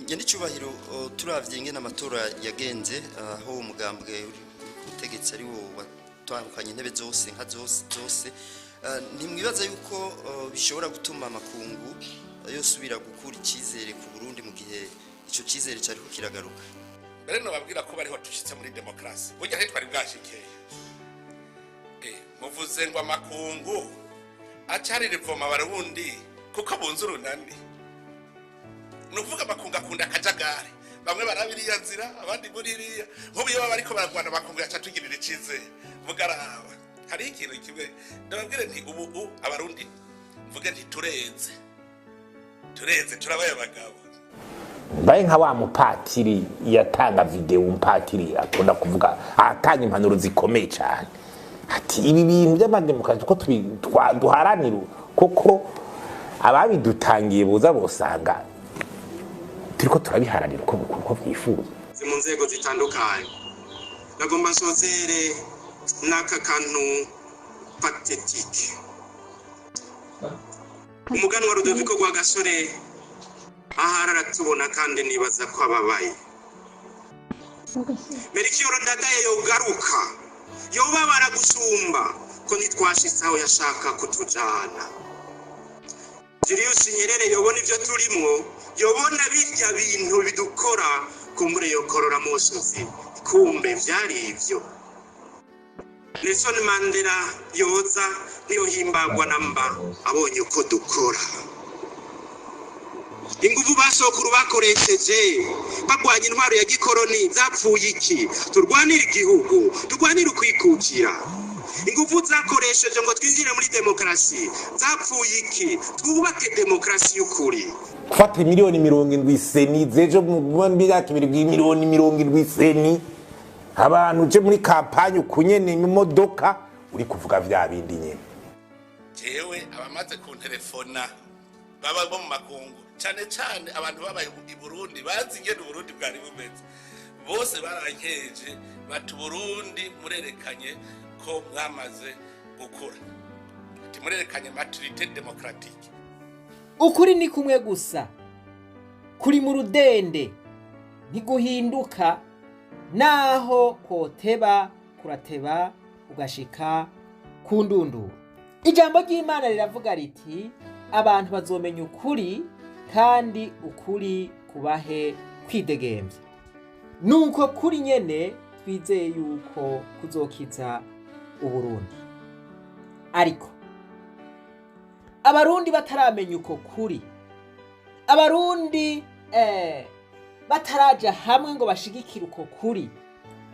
Nyenicubahiro, turavye ingene amatora yagenze, aho umugambwe uri ku butegetsi ari wo watandukanye intebe zose nka zose zose, ntimwibaza yuko bishobora gutuma amakungu yosubira gukura icizere ku Burundi mu gihe ico cizere cariko kiragaruka? Mbere nobabwira ko bariho dushitse muri demokarasi, burya ntitwari bwashikeyo. Muvuze ngo amakungu acarira ivoma abarundi kuko bunze urunani. Ni ukuvuga amakungu akunda akajagari, bamwe baraba iriya nzira, abandi muri iriya. Nk'ubu iyo baba bariko baragwana, amakungu yaca atugirira icizere. Mugaraba hariho ikintu kimwe ndababwire nti ubu abarundi, mvuge nti tureze, tureze, turabaye abagabo. Mbaye nka wa mupatiri yatanga video, umupatiri akunda kuvuga, atanga impanuro zikomeye cyane, ati ibi bintu by'amademokarasi ko duharanira, koko ababidutangiye boza bosanga turiko turabiharanira uko byifuza. Mu nzego zitandukanye, nagomba nsozere n'aka kantu pathétique. Umuganwa Rudoviko Rwagasore ahari aratubona, kandi nibaza ko ababaye. Melchior Ndadaye yogaruka yobabara gusumba ko ntitwashitse aho yashaka kutujana. Julius Nyerere yobona ivyo turimwo, yobona birya bintu bidukora, kumbure yokorora musozi, kumbe vyari ivyo. Nelson Mandela yoza niyohimbagwa namba abonye uko dukora. Inguvu basokuru bakoresheje bagwanya intwaro ya gikoroni zapfuye iki? Turwanire igihugu, turwanire ukwikukira. Inguvu zakoresheje ngo twinjire muri demokarasi zapfuye iki? Twubake demokarasi y'ukuri. Gufata miliyoni 70 CENI zejo mu myaka 2, miliyoni 70 CENI, abantu uje muri campagne ukunyene imodoka uri kuvuga vya bindi nyene. Jewe abamaze kuntelefona baba bo mu makungu, cyane cyane abantu babaye i Burundi, bazi ingene Uburundi bwari bumeze, bose barankeje bati: "Uburundi murerekanye ko mwamaze gukura," ati: "Murerekanye maturité démocratique." Ukuri ni kumwe gusa, kuri mu rudende, ntiguhinduka naho koteba, kurateba ugashika ku ndunduro. Ijambo ry'Imana riravuga riti: "Abantu bazomenya ukuri, kandi ukuri kubahe kwidegembya." Nuko kuri nyene twizeye yuko kuzokiza Uburundi, ariko abarundi bataramenya uko kuri, abarundi bataraja hamwe ngo bashigikire uko kuri,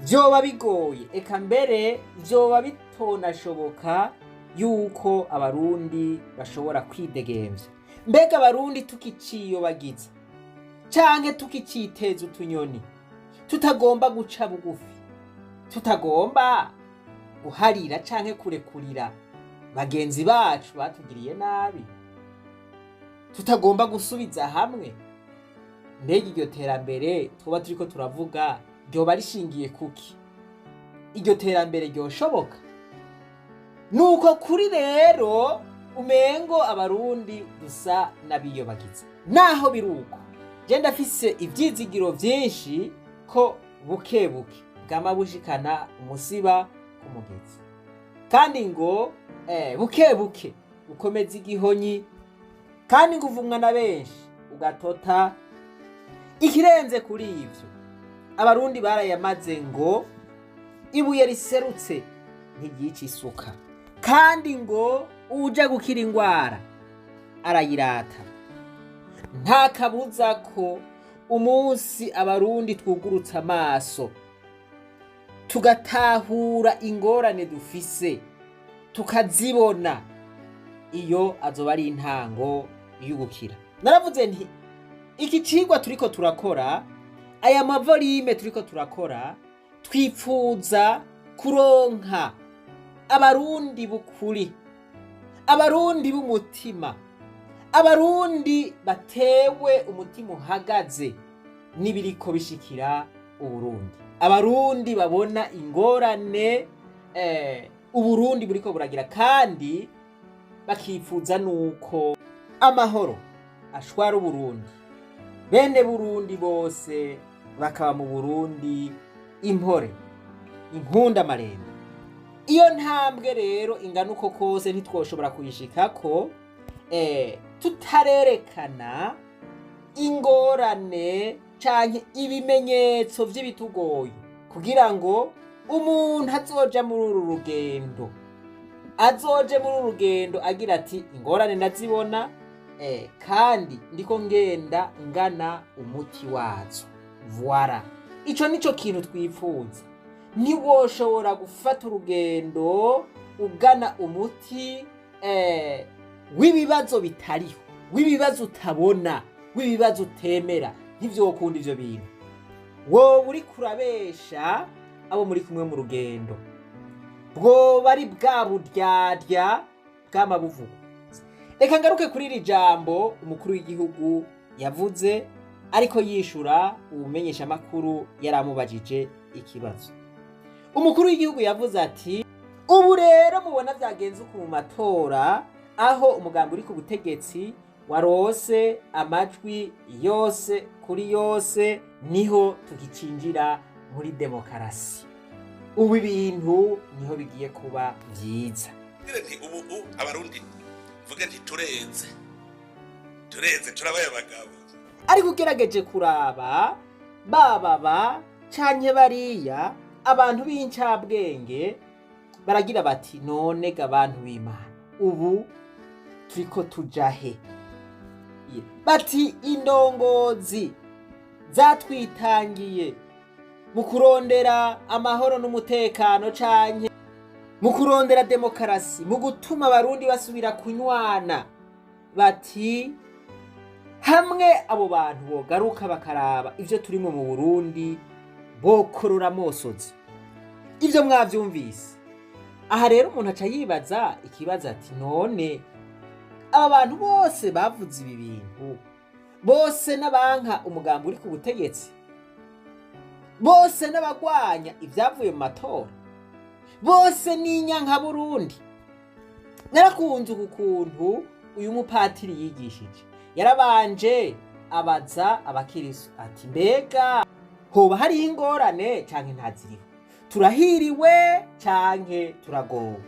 vyoba bigoye, eka mbere vyoba bitonashoboka yuko abarundi bashobora kwidegemvya. Mbega abarundi tukiciyobagiza canke tukiciteza utunyoni, tutagomba guca bugufi, tutagomba guharira canke kurekurira bagenzi bacu batugiriye nabi, tutagomba gusubiza hamwe, mbega iryo terambere tuba turiko turavuga ryoba rishingiye kuki? Iryo terambere ryoshoboka? Nuko kuri rero umengo abarundi dusa n'abiyobagiza. Naho biri uko, je ndafise ivyizigiro vyinshi ko buke buke bwama bushikana umusiba ku mugezi, kandi ngo buke buke ukomeza igihonyi, kandi ngo uvumwa na benshi ugatota. Ikirenze kuri ivyo, abarundi barayamaze ngo ibuye riserutse ntiryica isuka, kandi ngo uja gukira ingwara arayirata. Nta kabuza ko umunsi abarundi twugurutse amaso, tugatahura ingorane dufise, tukazibona, iyo azoba ari intango y'ugukira. Naravuze nti iki cigwa turiko turakora, aya ma volumes turiko turakora, twipfuza kuronka abarundi b'ukuri, abarundi b'umutima, abarundi batewe umutima uhagaze n'ibiriko bishikira Uburundi, abarundi babona ingorane Uburundi buriko buragira, kandi bakifuza nuko amahoro ashwara Uburundi. Bene Burundi bose bakaba mu Burundi impore inkunda marembo. Iyo ntambwe rero ingana uko kose ntitwoshobora kuyishikako tutarerekana ingorane canke ibimenyetso vy'ibitugoye, kugira ngo umuntu azoja muri uru rugendo azoje muri uru rugendo agira ati ingorane ndazibona, kandi ndiko ngenda ngana umuti wazo. Voila, ico nico kintu twipfuza. Ntiwoshobora gufata urugendo ugana umuti w'ibibazo bitariho, w'ibibazo utabona, w'ibibazo utemera. Ntivyokunda ivyo bintu. Wowe uriko urabesha abo muri kumwe mu rugendo, bwoba ari bwa buryarya bw'amabuvugo. Reka ngaruke kuri iri jambo umukuru w'igihugu yavuze ariko yishura uwumenyeshamakuru yaramubajije ikibazo. Umukuru w'igihugu yavuze ati ubu rero mubona vyagenze uku mu matora, aho umugambi uri ku butegetsi warose amajwi yose kuri yose, niho tugicinjira muri demokarasi. Ubu ibintu niho bigiye kuba vyiza. Ngira nti ubu Abarundi mvuge nti tureze, tureze, turabaye abagabo. Ariko ugerageje kuraba bababa canke bariya abantu b'incabwenge baragira bati none ga bantu b'Imana, ubu turiko tuja he? Bati indongozi zatwitangiye mu kurondera amahoro n'umutekano canke mu kurondera demokarasi, mu gutuma Abarundi basubira kunywana, bati hamwe abo bantu bogaruka bakaraba ivyo turimo mu Burundi bokorora amosozi. Ivyo mwavyumvise. Aha rero umuntu aca yibaza ikibazo ati none aba bantu bose bavuze ibi bintu bose n'abanka umugambi uri ku butegetsi, bose n'abagwanya ivyavuye mu matora, bose n'inyanka Burundi? Narakunze uku kuntu uyu mupatiri yigishije. Yarabanje abaza abakirisu ati mbega hoba hariho ingorane canke ntaziriho? Turahiriwe canke turagowe?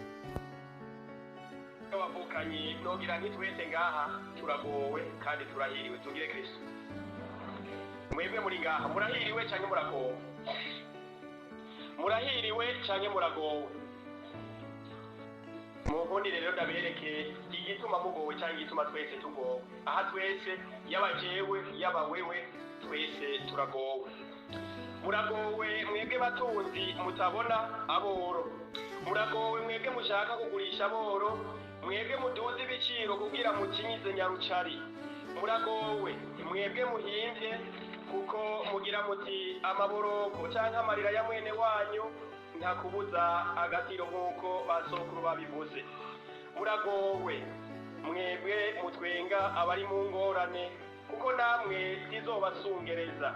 Abavukanyi, nogira nti twese ngaha turagowe kandi turahiriwe. Tugire Kristo. Mwebwe muri ngaha murahiriwe canke muragowe? Murahiriwe canke muragowe? Mubundi rero ndabereke igituma mugowe canke igituma twese tugowe. Aha twese, yaba jewe yaba wewe, twese turagowe. Muragowe mwebwe batunzi mutabona aboro. Muragowe mwebwe mushaka kugurisha aboro, mwebwe muduza ibiciro kugira mukinyize nyarucari. Muragowe mwebwe muhimvye kuko mugira muti amaboroko canke amarira ya mwene wanyu ntakubuza agatiro nk'uko basokuru babivuze. Muragowe mwebwe mutwenga abari mu ngorane, kuko namwe zizobasongereza.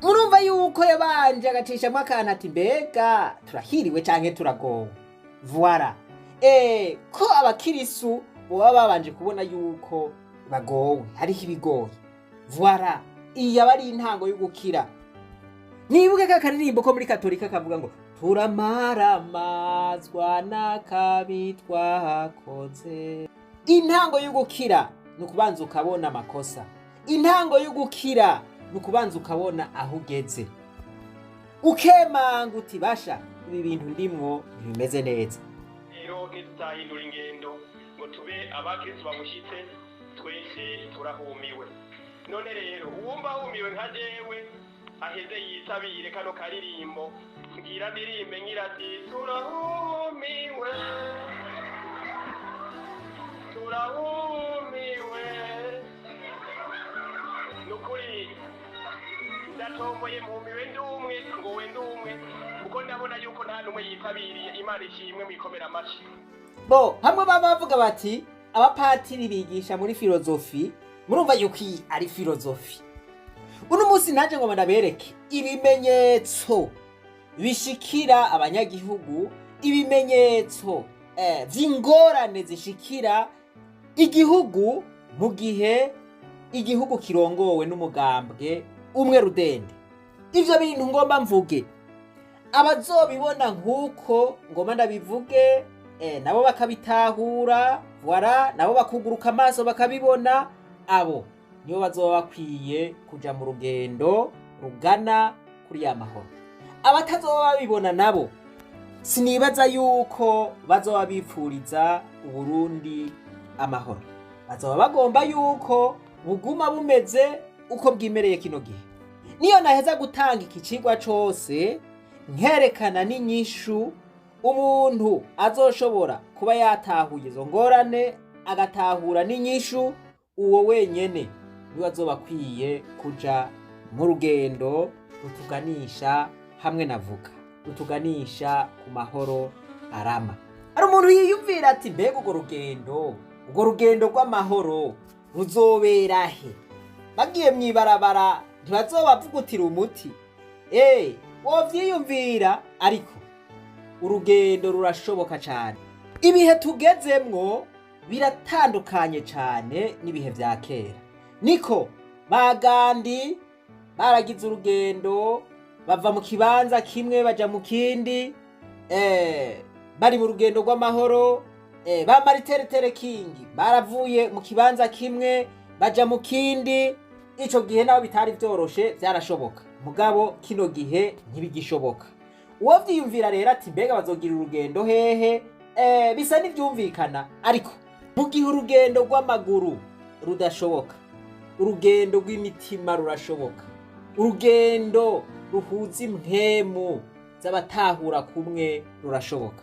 Murumva yuko yabanje agacishamo akantu ati mbega turahiriwe canke turagowe? Voila. Ko abakirisu boba babanje kubona yuko bagowe, hariho ibigoye. Voila, iyi aba ari intango yo gukira. Nibuke ka karirimbo ko muri Katolika kavuga ngo turamaramazwa n'akabi twakoze. Intango yo gukira ni ukubanza ukabona amakosa. Intango yo gukira ni ukubanza ukabona aho ugeze, ukemanga uti basha ibi bintu ndimwo ntibimeze neza. Rero ntitutahindura ingendo ngo tube abakristo bamushitse, twese turahumiwe. None rero uwumva ahumiwe nka jewe aheze yitabire kano karirimbo ngira ndirimbe ngira ati turahumiwe, turahumiwe. Nukuri ndatomboye, mpumiwe ndumwe, ngowe ndumwe, kuko ndabona yuko nta n'umwe yitabiriye. Imana ishimwe, mwikomera amashi. Bo hamwe baba bavuga bati abapatiri bigisha muri filozofi, murumva yuko iyi ari filozofi. Uno munsi naje ngo ndabereke ibimenyetso bishikira abanyagihugu, ibimenyetso vy'ingorane zishikira igihugu mu gihe Igihugu kirongowe n'umugambwe umwe rudende. Ivyo bintu ngomba mvuge, abazobibona nk'uko ngomba ndabivuge, nabo bakabitahura, voilà, nabo bakuguruka amaso bakabibona, abo nibo bazoba bakwiye kuja mu rugendo rugana kuri ya mahoro. Abatazoba babibona nabo sinibaza yuko bazoba bipfuriza Uburundi amahoro, bazoba bagomba yuko buguma bumeze uko bwimereye kino gihe. Niyo naheza gutanga iki cigwa cose nkerekana n'inyishu, umuntu azoshobora kuba yatahuye izo ngorane agatahura n'inyishu, uwo wenyene niwe azoba akwiye kuja mu rugendo rutuganisha hamwe navuga rutuganisha ku mahoro arama. Hari umuntu yiyumvira ati: "Mbega urwo rugendo rw'amahoro ruzobera he? Bagiye mw'ibarabara ntibazobavugutira umuti?" Wovyiyumvira, ariko urugendo rurashoboka cyane. Ibihe tugezemwo biratandukanye cyane n'ibihe vya kera. Niko ba Gandhi baragize urugendo, bava mu kibanza kimwe baja mu kindi, bari mu rugendo rw'amahoro. Ba Martin Luther King baravuye mu kibanza kimwe baja mu kindi. Ico gihe naho bitari vyoroshe, vyarashoboka, mugabo kino gihe ntibigishoboka. Uwo vyiyumvira rero ati: "Mbega bazogira urugendo hehe?" Bisa n'ivyumvikana, ariko mu gihe urugendo rw'amaguru rudashoboka, urugendo rw'imitima rurashoboka. Urugendo ruhuza impwemu z'abatahura kumwe rurashoboka.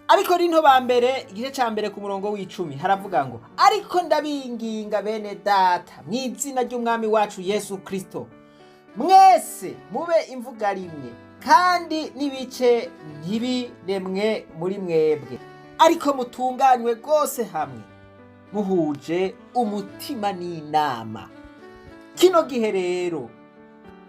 Abikorinto ba mbere, igice ca mbere, ku murongo w'10 haravuga ngo: "Ariko ndabinginga bene data mu izina ry'Umwami wacu Yesu Kristo, mwese mube imvuga rimwe, kandi n'ibice ntibiremwe muri mwebwe, ariko mutunganywe rwose hamwe muhuje umutima n'inama." Kino gihe rero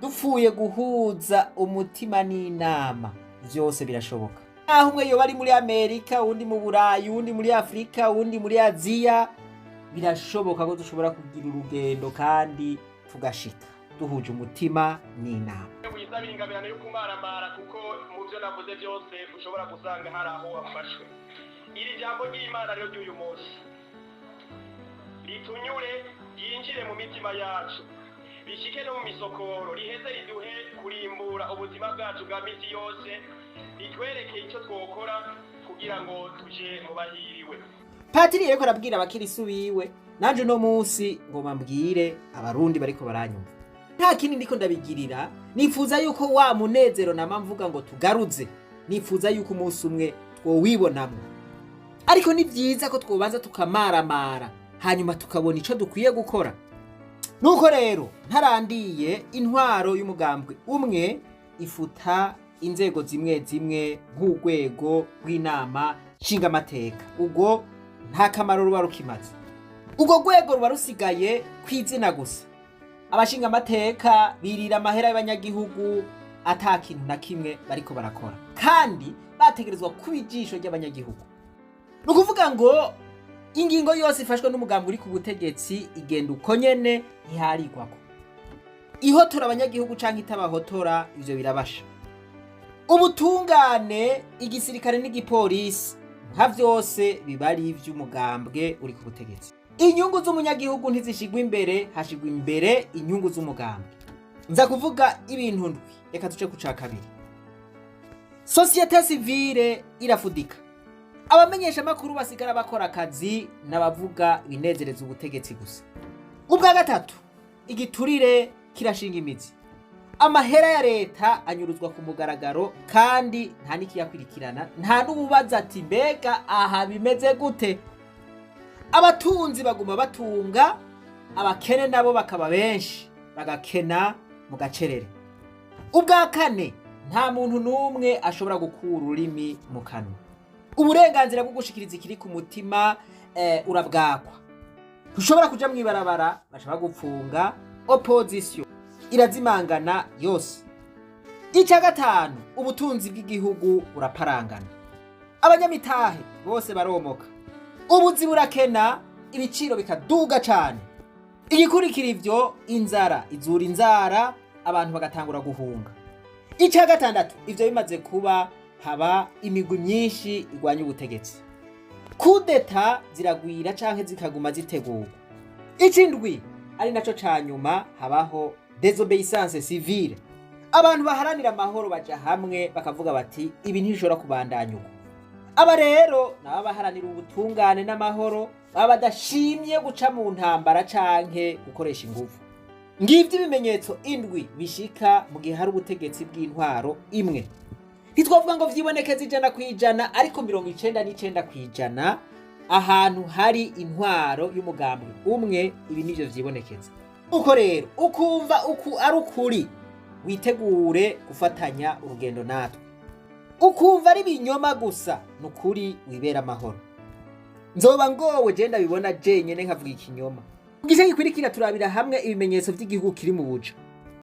dupfuye guhuza umutima n'inama, byose birashoboka. Aho umwe yoba ari muri Amerika, uwundi mu Burayi, uwundi muri Afurika, uwundi muri Aziya, birashoboka ko dushobora kugira urugendo kandi tugashika duhuje umutima n'inama. Wisabira ingabirano yo kumaramara, kuko mu byo navuze byose ushobora gusanga hari aho wafashwe. Iri jambo ry'Imana rero ry'uyu munsi ritunyure, ryinjire mu mitima yacu, rishike no mu misokoro, riheze riduhe kurimbura ubuzima bwacu bwa misi yose, ritwereke icyo twokora kugira ngo tuje mu bahiriwe. Patiri yariko arabwira abakirisu biwe, nanje uno munsi ngoma mbwire Abarundi bariko baranyumva. Nta kindi ndiko ndabigirira, nifuza yuko wa munezero nama mvuga ngo tugaruze, nifuza yuko umunsi umwe twowibonamwo. Ariko ni vyiza ko twobanza tukamaramara, hanyuma tukabona ico dukwiye gukora. Nuko rero ntarandiye, intwaro y'umugambwe umwe ifuta inzego zimwe zimwe, nk'urwego rw'Inama Nshingamateka. Ubwo nta kamaro ruba rukimaze, urwo rwego ruba rusigaye ku izina gusa. Abashingamateka birira amahera y'abanyagihugu ata kintu na kimwe bariko barakora, kandi bategerezwa kuba ijisho ry'abanyagihugu. Ni ukuvuga ngo ingingo yose ifashwe n'umugambi uri ku butegetsi igenda uko nyene, ntiharigwako ihotora abanyagihugu canke itabahotora, ivyo birabasha. Ubutungane, igisirikare n'igipolisi, nka vyose biba ari ivy'umugambwe uri ku butegetsi. Inyungu z'umunyagihugu ntizishigwa imbere, hashigwa imbere inyungu z'umugambwe. Nza kuvuga ibintu ndwi, reka tuce ku ca kabiri. Société civile irafudika, abamenyeshamakuru basigara bakora akazi n'abavuga ibinezereza ubutegetsi gusa. Ubwa gatatu, igiturire kirashinga imizi, amahera ya leta anyuruzwa ku mugaragaro, kandi nta n'ikiyakurikirana, nta n'ububaza ati: "Mbega aha bimeze gute?" Abatunzi baguma batunga, abakene nabo bakaba benshi, bagakena mu gacerere. Ubwa kane, nta muntu n'umwe ashobora gukura ururimi mu kanwa. Uburenganzira bwo gushikiriza ikiri ku mutima urabwakwa. Ntushobora kuja mw'ibarabara, baca bagupfunga. Opposition irazimangana yose. Icya gatanu, ubutunzi bw'igihugu buraparangana, abanyamitahe bose baromoka, ubuzi burakena, ibiciro bikaduga cane. Igikurikira ivyo, inzara izura inzara, abantu bagatangura guhunga. Icya gatandatu, ivyo bimaze kuba, haba imigwi myinshi igwanya ubutegetsi, kudeta ziragwira canke zikaguma zitegurwa. Icindwi, ari naco ca nyuma, habaho désobéissance civile. Abantu baharanira amahoro baja hamwe bakavuga bati: "Ibi ntibishobora kubandanya uko." Aba rero nabo baharanira ubutungane n'amahoro, baba badashimye guca mu ntambara canke gukoresha inguvu. Ngivyo ibimenyetso indwi bishika mu gihe hari ubutegetsi bw'intwaro imwe. Ntitwavuga ngo vyibonekeza 100%, ariko 99% ahantu hari intwaro y'umugambwe umwe, ibi nivyo vyibonekeza. Uko rero ukumva uku ari ukuri, witegure gufatanya urugendo natwe. Ukumva ari ibinyoma gusa, ni ukuri wibera amahoro. Nzoba ngowe je ndabibona jenyene nkavuga ikinyoma. Mu gice gikurikira turabira hamwe ibimenyetso vy'igihugu kiri mu buja.